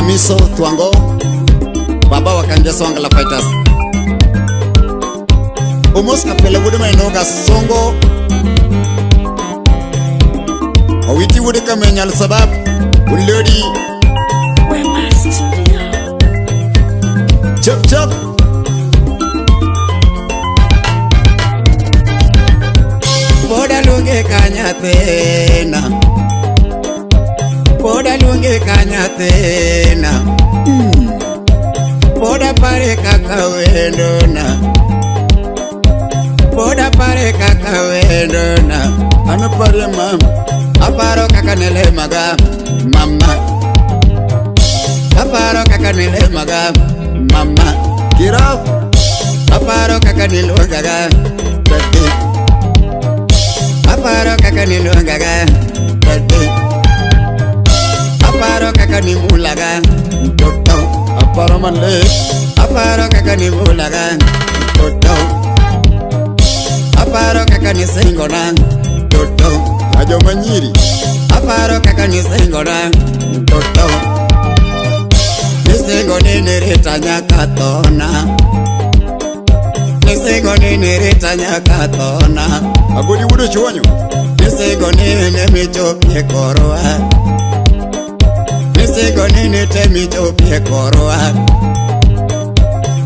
Amiso Thwango, baba wa Kanjeso Wangala Fighters. Omos Kapele wuod Mainoga Songo. Owiti wuod Kamenya Al Sabab, Ulodi Wema Studio. Chop chop. Poda luonge ka nyathina, poda luonge ka nyathina, poda pare kaka wendona, poda pare kaka wendona. An aparie mam, aparo kaka nelemaga mama, aparo kaka nelemaga mama, Kiraf, aparo kaka niluongaga daddy, aparo kaka niluongaga daddy, aparo kaka nimulaga mtoto, aparo malit, aparo kaka nimulaga mtoto, aparo kaka nisingona mtoto, ajo manyiri, aparo kaka nisingona mtoto, nisingo ni nirita nyaka thona, nisingo ni nirita nyaka thona, agoli wuod chuonyo, nisingo ni nemichopie korwa, nisingo ni nitemichopie korwa,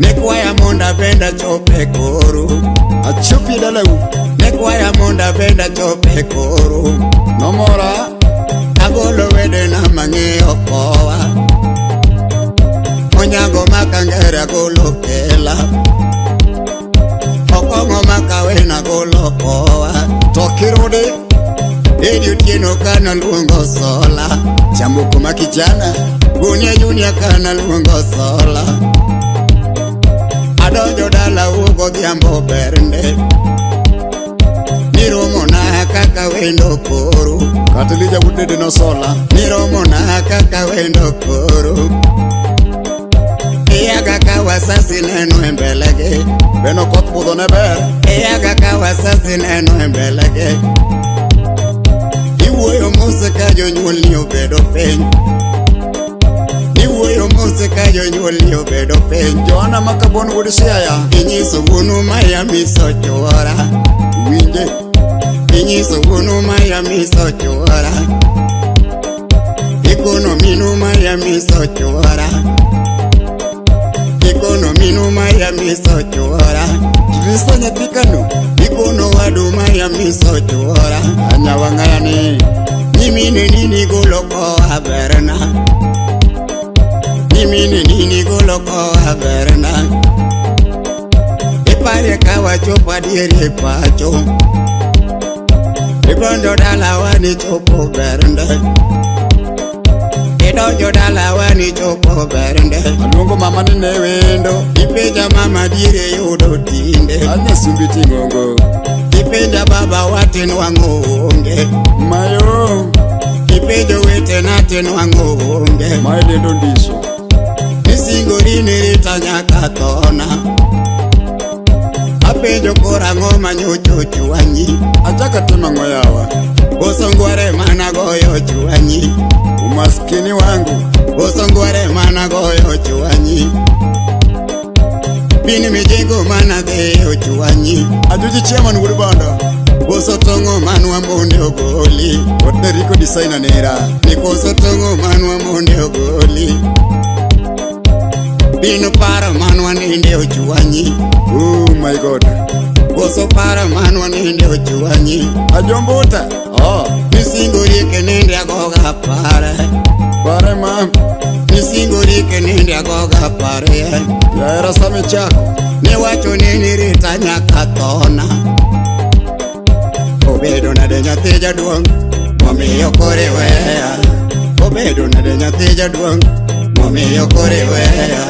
nikwaya mondo abend achop e koru, achopie dalau, nikwaya mondo abend achop e koru, nomora, agolo wedena mang'eyo kowa, onyango makangere agolo kela, okong'o makawena agolo kowa, to kirude Edi Otieno kana luongo sola, chamboko ma kijana, Gunia Junior kana luongo sola, adonjo dala godhiambo berne, niromo na kaka wendo koru, kata Elija wuod Dede nosola, niromo na kaka wendo koru, iyaga ka wasasi neno e mbelege, beno koth budho ne ber, iyaga ka wasasi neno e mbelege, iwuoyo mos ka jonyuolni obedo piny, iwuoyo mos ka jonyuolni obedo piny, Joana Makabon wuod Siaya, inyiso wuonu maya miso chuora, winje, inyiso wuonu maya miso chuora, ikono minu maya miso chuora, ikono minu maya miso chuora, Trisa nyathi kano, ikono wadu maya miso chuora, anyawang'aya ni nyimine nini golo koa berna, nyimine nini golo koa berna, iparie ka wachopo adieri e pacho, idonjo dalawa ni chopo bernde, idonjo dalawa ni chopo bernde, aluongo mama ni ne wendo, ipenja mama diere yudo tinde, anyasumbi ting'ongo, ipenja baba watinwang'o onge, mayo, ipenjo wetena tinwang'o onge, mae lendo ndiso, nisingori nirita nyaka thona, apenjo koro ang'o manyocho chwanyi, achaka timo ang'o yawa, koso ngware mana goyo chwanyi, umaskini wangu, koso ngware mana goyo chwanyi, bin mijengo mana dheyo chwanyi, ajuji chairman wuod Bondo, koso tong'o manwa monde ogoli, Oderico designer nera, ni koso tong'o manwa monde ogoli, bin paro manwa ninde ochwanyi, oh my God, koso paro manwa ninde ochwanyi, ajombuta, oh, nisingori kenende agoga pare, pare mam, nisingori kenende agoga pare, yahera sami chako, niwacho ni nirita nyaka thona, obedo nade nyathi jaduong' momiyo koro iweya, obedo nade nyathi jaduong' momiyo koro iweya,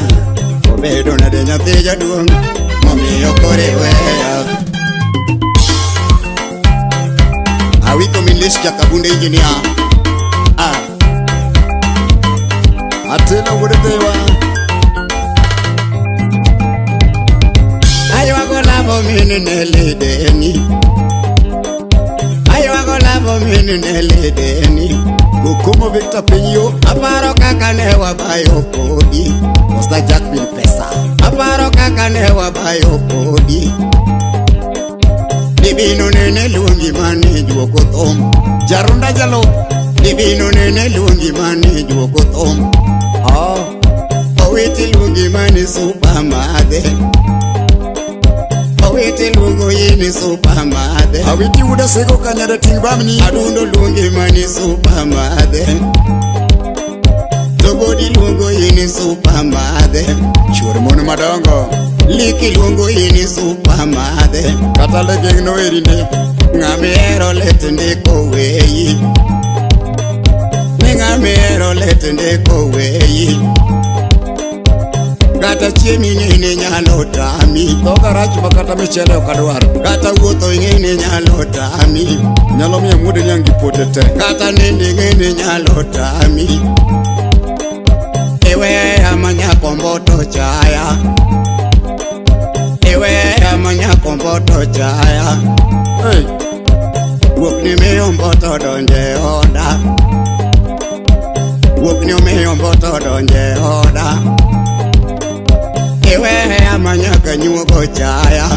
obedo nade nyathi jaduong' momiyo koro iweya. Awiko Milish Jakabunde engineer, ah, Atelo wuod Dhewa, aywago lamo mine ne ledeni, aywago lamo mine ne ledeni, Kokomo Victor Pinyo. Aparo kaka ne wabayo kodi. Osta Jack Bill Pesa. Aparo kaka ne wabayo kodi. Libino nene luongi mane juoko thum. Jarunda Jalo. Libino nene luongi mane juoko thum. Ah. Owiti luongi mane supa madhe. Owiti luongo yini supa madhe. Awiti wuda sego kanyada ting bamni. Adundo luongi mane supa madhe. Tobodi luongo yini supa madhe. Chuor mon madongo. Liki luongo yini supa madhe. Kata legeng no erinde. Ng'amihero let ndiko weyi. Ni ng'amihero let ndiko weyi. Kata chiemo ing'e ni nyalo tami. Dhoga rach ma kata michele ok adwar. Kata wuotho ing'e ni nyalo tami. Nyalo miyo amuode niang' gi pote te. Kata nindo ing'e ni nyalo tami. Iweya ma nyako mboto chaya. Iweya ma nyako mboto chaya. Hey. Wuok ni miyo mboto donje oda. Wuok ni miyo mboto donje oda. Iweya ma nyaka nyuogo chaya.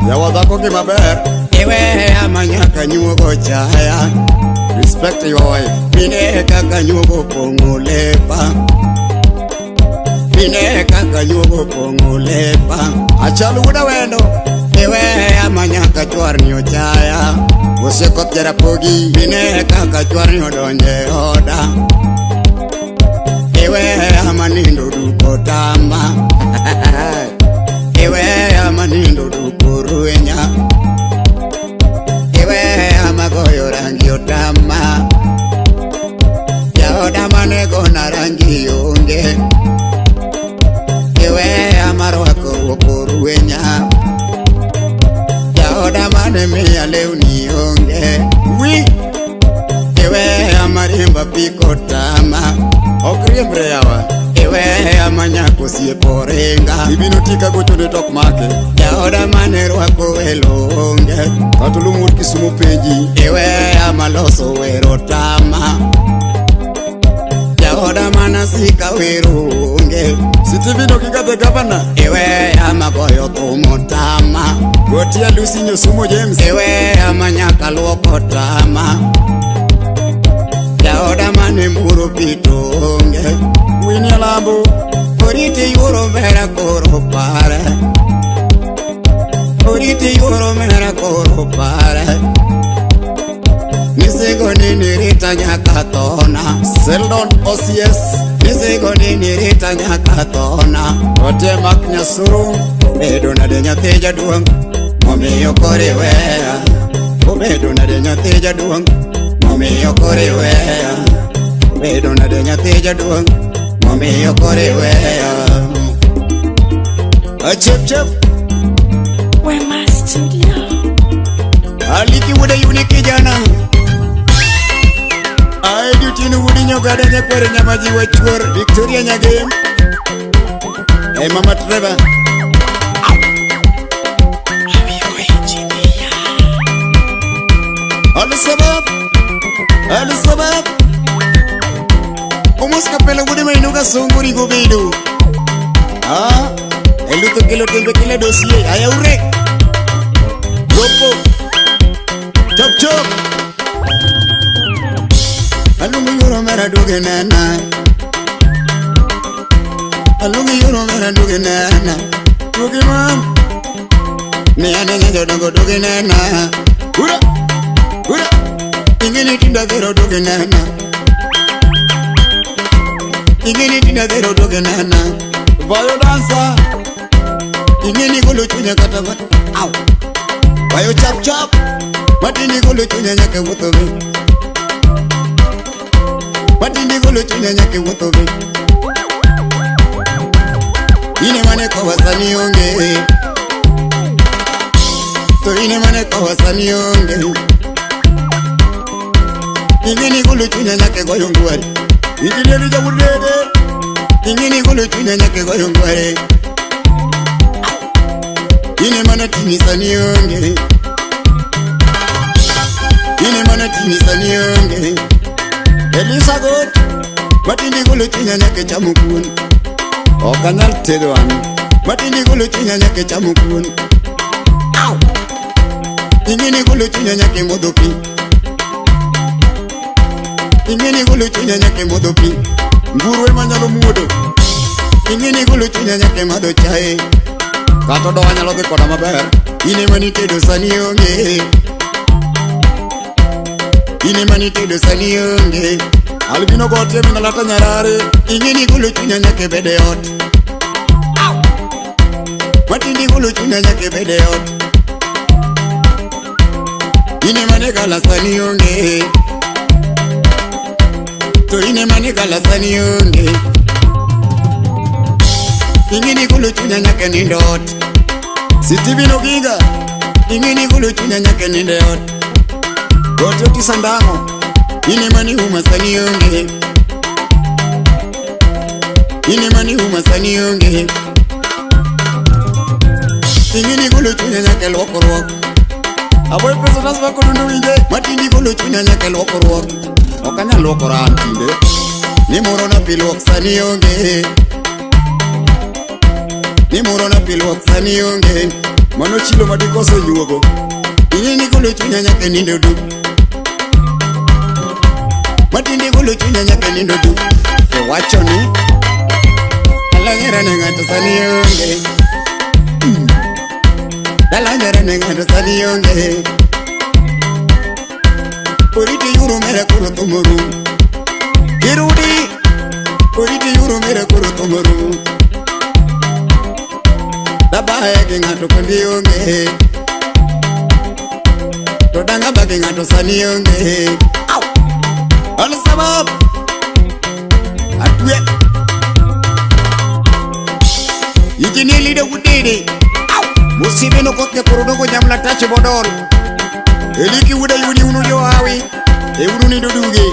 Yawa dhako gima ber. Iweya ma nyaka nyuogo chaya. Respect your wife. Mine kaka nyuogo pong'o lepa. Mine kaka nyuogo pong'o lepa. Achal wuda wendo. Iweya ma nyaka chwarni ochaya. Osiekoth Jarapogi. Mine kaka chwarni odonje oda. Iweya ma nindo duko tama. Iweya ma nindo duko ruenya. Iweya ma goyo rangi otama. Jaoda mane gona rangi onge. Iweya marwako wuoko ruenya. Jaoda mane miya lewni onge. Wi. Iweya mariembo apiko tama. Ok riembre yawa. Iweya ma nyako osiepo ringa. Ibino ti ka gochone tok make. Jaoda mane rwako welo onge. Kata olum wuod Kisumo penji. Iweya maloso wero tama. Jaoda mana sika wero onge. Stephen Oginga the governor. Iweya magoyo thum otama. Gotia Lucy Nyosumo James. Iweya ma nyaka luoko tama. Jaoda mane muro pi to onge. Winnie Alambo. Oriti yuoro mera koro pare. Oriti yuoro mera koro pare. Nisego ni nirita nyaka thona. Seldon OCS. Nisego ni nirita nyaka thona. Ote Mark Nyasuru. Obedo nade nyathi jaduong' momiyo koro iweya. Obedo nade nyathi jaduong' momiyo koro iweya. Obedo nade nyathi jaduong' momiyo koro iweya. Achep chep. Wema Studio. Aliki wuod Ayuni kijana. Ae Otieno wuod Nyogada nyakwar Nyamaji wachuor Victoria Nyagem. E Mama Trevor. Amigo engineer. Al-Sabab. Al-Sabab. Omos kapela wuod Mainuga Songori gobedo. Ah, elutho kelo tembe kila dossier. Ayaure. Gopo. Chop chop. Alungu yoro mera duge nana. Alungu yoro mera duge nana. Duge mam. Ne ane nyanjo dongo duge nana. Ura. Ura. Ingeni tinda zero duge nana. Ingeni tinda zero duge nana. Bayo dancer. Ingeni golo chunya kata bat. Au. Bayo chap chap. Matini golo chunya nyaka wuotho be. Matini golo chunya nyaka wuotho be. Ine mane kwa wasani onge. To ine mane kwa wasani onge. Ingeni golo chunya nyaka goyo ngwari. Injinia ni jawudede. Ingeni golo chunya nyaka goyo ngwari. Ine mana tini sani onge. Ine mana tini sani onge. Elisa got. Matindi golo chunya nyaka chamo kuon. Ok anyal tedo an. Matindi golo chunya nyaka chamo kuon. Au! Ing'eni golo chunya nyaka modho pi. Ing'eni golo chunya nyaka modho pi. Nguru ema nyalo muodo. Ing'eni golo chunya nyaka madho chae. Kata odowa nyalo dhi koda maber. In ema nitedo sani onge. In ema nitedo sani onge. Albino gotie min alata nyarare. Ing'eni golo chunya nyaka bede ot. Matindi golo chunya nyaka bede ot. In ema ne gala sani onge. To in ema ne gala sani onge. Ing'eni golo chunya nyaka nindo ot. Sitibin Oginga. Ing'eni golo chunya nyaka nindo e ot. Gotie otisa ndang'o. In ema ni uma sani onge. In ema ni uma sani onge. Ing'eni golo chunya nyaka luokruok. Aboy pesa transfer kod undu winje. Matindi golo chunya nyaka luokruok. Ok anyal luokora an tinde. Ni moro na pi luok sani onge. Ni moro na pi luok sani onge. Mano chilo madikoso nyuogo. Ing'eni golo chunya nyaka nindo duk. Matindi golo chunya nyaka nindo duk. To wacho ni Dalanyera ne ng'ato sani onge. Dalanyera ne ng'ato sani onge. Oriti yuru mera koro tomoru. Kirudi. Oriti yuru mera koro tomoru. Dabaye gi ng'ato kondi onge. To danga ba gi ng'ato sani onge. Au! Al sabab. Atwe. Ijini lida wudede. Au! Musibe no koth nyakorodogo nyamla tach bodol. Eliki wuda yuni unu johawi. E unu nindo duge.